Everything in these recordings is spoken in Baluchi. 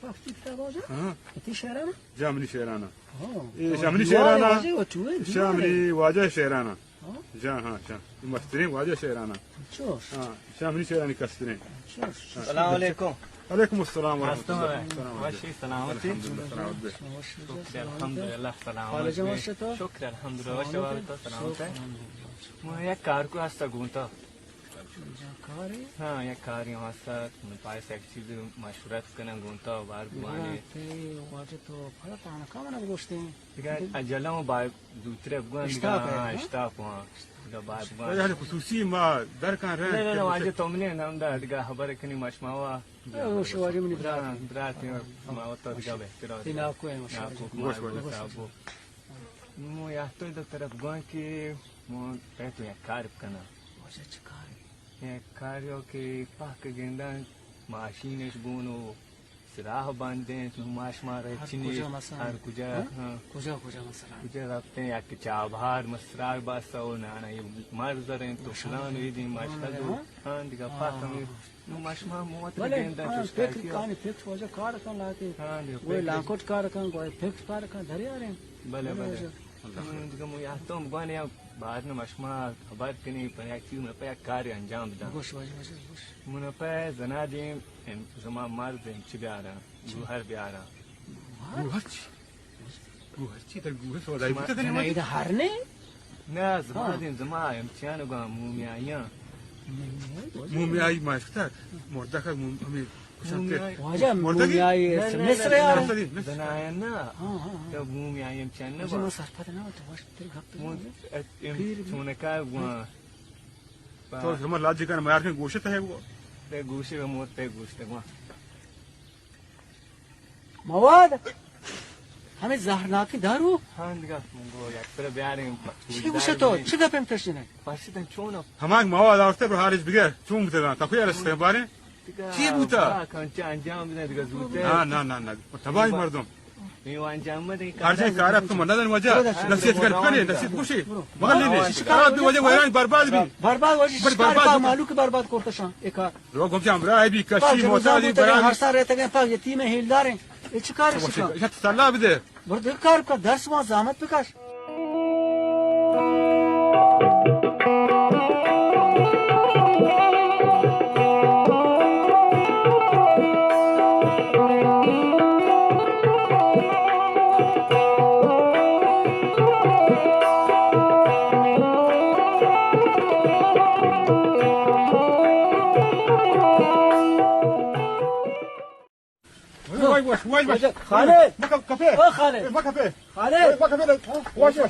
ہاں۔ تی شعرانہ؟ جا منی شعرانہ۔ ہاں۔ اے شا منی شعرانہ۔ واجہ و چوئے شا منی واجہ شعرانہ۔ ہاں۔ جا ہاں، شا۔ اے مستریں واجہ شعرانہ۔ اچھا۔ ہاں، شا منی شعرانی کستریں۔ اچھا۔ السلام علیکم۔ وعلیکم السلام ورحمۃ اللہ۔ السلام علیکم۔ وشی سلامتی؟ الحمدللہ، سلامت بے۔ الحمدللہ، سلامت بے۔ شکر الحمدللہ، وش احوال تو سلامت ہے؟ من یک کار کو ہستا گونتا۔ ہاں، یک کاری ہستا، من پائس یک چیز مشورت کناں گونتا، بار بوانے۔ واجہ تو پڑا پانا کا منا گوشتے ہیں۔ دیگہ اجلا ہوں بار زوترے بگوان دیگہ، اشتاپ ہے، ہاں، ہاں؟ اشتاپ ہاں۔ دیگہ بار بگوان۔ واجہ خصوصی ما در کن رہے۔ نہ، نہ، نہ، واجہ تو منے نام دا دیگہ خبر کنی مشماوا۔ اے، او شو واجہ منی برات۔ ہاں، برات ہے، ما وتا دیگہ بہتر ہے۔ ناکو ہے، ماشاءاللہ۔ ناکو، مارو صاحب۔ نو یا تو دو طرف گوان کہ من پہ تو یک کار بکناں۔ واجہ چہ کارے؟ یک کاریو کہ پہک گنداں ماشینش گون و سراہ بند انت، نو ماش مارا ہر چنی کجا مثلاً؟ ہر کجا، ہاں؟ ہاں۔ کجا، کجا مثلاً؟ کجا رفتیں، یک چابہار مسراگ باسا و نانا یہ مرز رہیں تو فلان و یہ دیم ماش ہاں۔ کدو۔ ہاں، دیگہ ہاں۔ پاک ہمیں نو ما شما موت بلے، گندن ہاں، چوش فکر کاری کن، فکر واجہ کار کن لاتے۔ ہاں، دیو، وہ فکر۔ لانکوٹ کار کن، گوئے فکر کار کن، دریاریں۔ بلے، بلے بلے۔ واجہ۔ ہاں، دیگہ مو یاتوں بگوانے یا بعد نہ ما شما خبر کنی، پر یک چیز من پہ یک کاری انجام بدم۔ گوش واجہ، واجہ، گوش۔ من پہ زنا دیم، ام، زما مرد انچ بیارا، گوہر بیارا۔ گوہر؟ گوہر چی؟ گوہر چی؟ تر گوہر سودائی بوتا تر مجھے؟ نہ، زما ہاں۔ دیم، زما امتحان گا مومیایاں۔ مومیائی؟ مومیائی ماشکتا، مردہ کا موم-، ہمیں کشان تے۔ مومیائی۔ واجہ مردگی؟ مومیائی نہ، نہ، مصر نہ، ہے۔ نہ، مصر، مصر۔ زنایا نا۔ ہاں، ہاں، ہاں۔ تو مومیائی امتحان نہ واجہ با۔ ما سرپد نہ تو واش تر گپ تو مون۔ ات-، ام-، پیر بھی۔ چونکا گوا۔ تو شما لاجی کن میار کن گوشت ہے وہ۔ تے گوشت ہے، موت تے گوشت ہے گوا۔ مواد؟ ہمیں زہرناکیں دارو؟ ہاں، دگہ من گو یک پر بیاریں۔ چی گوشے تو؟ چی گپیں تشنے؟ پرسیدن چون؟ ہما مواد آورتے پر حالش بگر چون بوتے دان؟ تکو یار است بارے؟ چی بوتا؟ کن چا انجام بدن دگہ زوتے۔ نہ، نہ، نہ، نہ۔ تباہی مردم۔ ہر جای کار اب تو من ندن وجہ۔ نصیحت کر کنے، نصیحت گوشی۔ مگر نہیں، نہیں۔ خراب بھی وجہ ویران برباد بھی۔ برباد وجہ بڑی شکار برباد کا بھی۔ مالو کی برباد کرتا شان۔ ایک کار۔ رو گم جام رہا ہے بھی کشی پاک موتا جنوزان دی بوتگیں برابر۔ ہر سال رہتگیں پاک یتیم ہیل داریں۔ اے چی کار ہے شکا؟ اچھا، تسلا بدے۔ برو دیکھ کار کا درس وہاں زحمت بکش۔ وای، وای، وای، وای. خالد! مکپ، کپے. او خالد! اے، مکپے. خالد! وای، مکپے، وای، وای.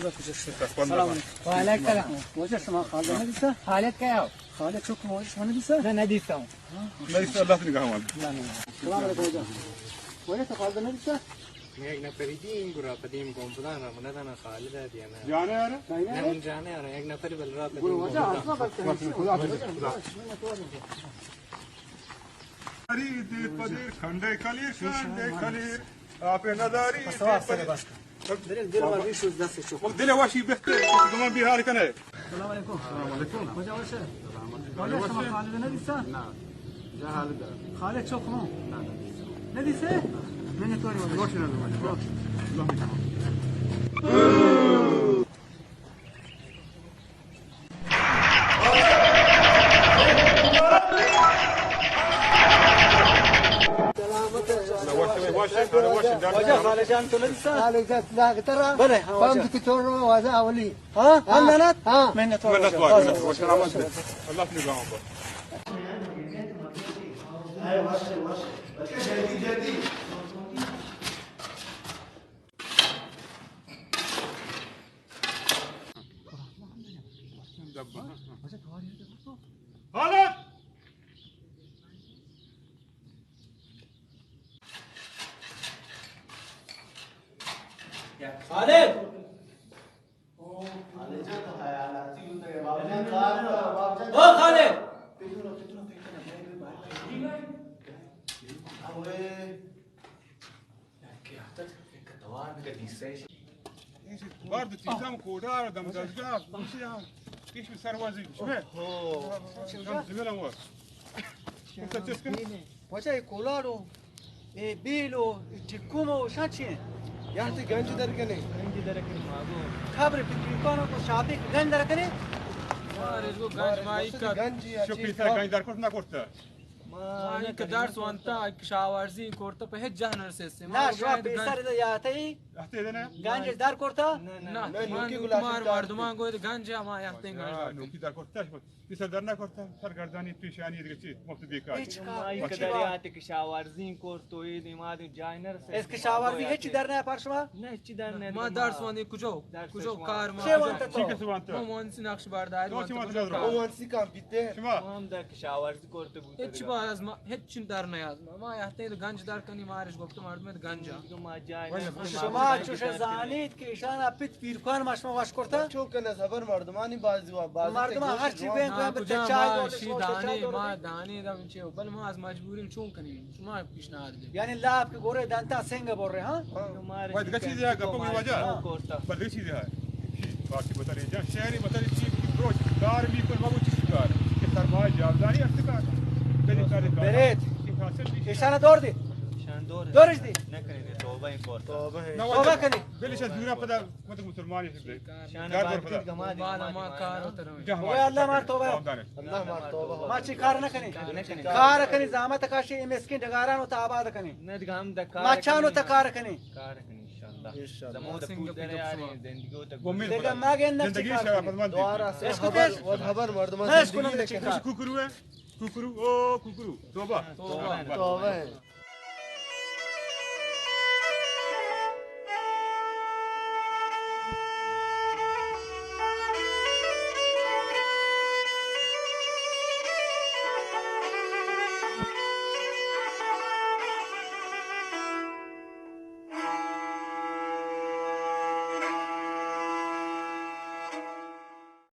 سلام علیکم. وعلیکم السلام. واجہ شما خالد نہ دیستا؟ خالد کیا ہو؟ خالد چوک واجہ شما نہ دیستا؟ نہ، نہ دیستا ہوں. نہ دیستا، اللہ تنی گاہوان. سلام علیکم واجہ. واجہ تو خالد نہ دیستا؟ یک نفری دیم گرا پدیم گوم پدان را، من دانا خالد دیانا. جانے یار؟ نہ، من جانے یار، یک نفری بل را پدیم گوم پدان. خدا حافظ. خدا حافظ. دیر پہ دیر، کھنڈے کلیر، کھنڈے کلیر، آپ نداری، دیر پہ دیر. دل، دل ور ریش دست چوک. دل واشی بہتے، گمان بی حال کنے. السلام علیکم. السلام علیکم. واجہ وش ئے؟ واجہ شما خالد نہ دیستا؟ نہ. جا حال دا. خالد چوک ہوں؟ نہ، نہ دیستا. نہ دیسے؟ میں نے تو واجہ. وش نہ واجہ. وش. اللہ. واجہ خالد جان تو نہ دیستا؟ خالد جان، لاگ ترا. بلے، ہاں، واجہ. پمپ کی تو رو واجہ اولی. ہاں؟ ہاں. ہاں، محنت؟ ہاں. محنت واجہ. محنت واجہ. واجہ. واجہ. اللہ اپنی گاؤں پر. خالد! خالد! او خالد! بار دو چیزاں کوٹار دم دزگاہ، گوشی ہاں، پیش میں سروازی، شمے؟ اوہو. کم زمین ہوا. کم سچس کن؟ واجہ، اے کولاڑو، اے بیلو، اے ٹکومو، شان چی ہیں؟ یار، تی گنج در کنے. گنج در کنے، ماگو. خبر پہ پیکانو کو شاپی گنج در کنے؟ مارے جو گنج مائی کا. گنج یا شو چیز پیسہ کا. گنج در کت نہ کرتا. ما یک درس وانتا، کشاورزی کرتا، پہ ہچ جاہ نہ رسیسے. نہ، شما پیسر یاتی؟ یاتی دینا؟ گنج در کرتا؟ نہ، نہ، نہ، نوکی گلاش مار مردمان گوید گنج، ما یاتی گنج. نوکی در کرتا، پیسر در نہ کرتا، سرگردانی پیشانی دیگه چی؟ مفت بیکار. ہچ کار. ما یک دریاتی کشاورزی کرتا، اے دیما دی جای نہ رسیسے. اس کشاورزی ہچ در نہ پر شما؟ نہ، ہچ در نہ. ما درس وانی کجو؟ کجو کار ما؟ چے وانتا تو؟ چی کس وانتا؟ ما مہندسی نقش برداری وانتا. مہندسی کام بیتے؟ شما؟ ما ہم در کشاورزی کرتے بوتے. ہچ بار از ما، ہچ در نیاز ما. ما یہتے گنج در کنی، مارش گفت مردم گنجا. ما جای نہ. شما چوش زانیت کہ ایشان اپیت پیرکان ما شما وش کرتا؟ چون کہ نزبر مردمانی بازی و بازی مردمان ہر چی بین کو بتے چای ما دور شی دانی، ما دانی دم چے، بل ما از مجبوری چون کنی؟ شما پیشنہاد دے. یعنی لاپ کے گورے دانتا سنگ بور رہے، ہاں؟ وای دگہ چیزے ہے، گپو کی وجہ. بل دگہ چیزے ہے. باقی بتانے جان، شہری بتانے چی، چی بروچ کار می کن، مگو چی کار؟ کہ سرمایہ جاودانی است کار. کدی کار کار. بریت. ایشانا دور دے. ایشان دور دے. دورش دے. نہ کرے، توبہ ہی کر. توبہ ہی. توبہ کرے. بلے شان دورا پدا مت مسلمان ہے. شان بات کی گما دے. بعد ما کار اتر. اوے اللہ مار توبہ. اللہ مار توبہ. ما چی کار نہ کنے؟ کار نہ کنے. کار کنے، زحمت کشے، اے مسکین ڈگاران و تا آباد کنے. نہ دگہ ہم دکار. ما چانو تا کار کنے. کار کنے انشاءاللہ. انشاءاللہ. زمود پوت درے آرے، زندگی و تک. امید دگہ خدا. ما گن نہ زندگی چی کار شرف کنے. مند. دوارا سے خبر، خبر مردمان نہ، اس کو زندگی نہ نہ کنے. کار. کوکرو ہے؟ کوکرو، او کوکرو، توبہ. توبہ. توبہ.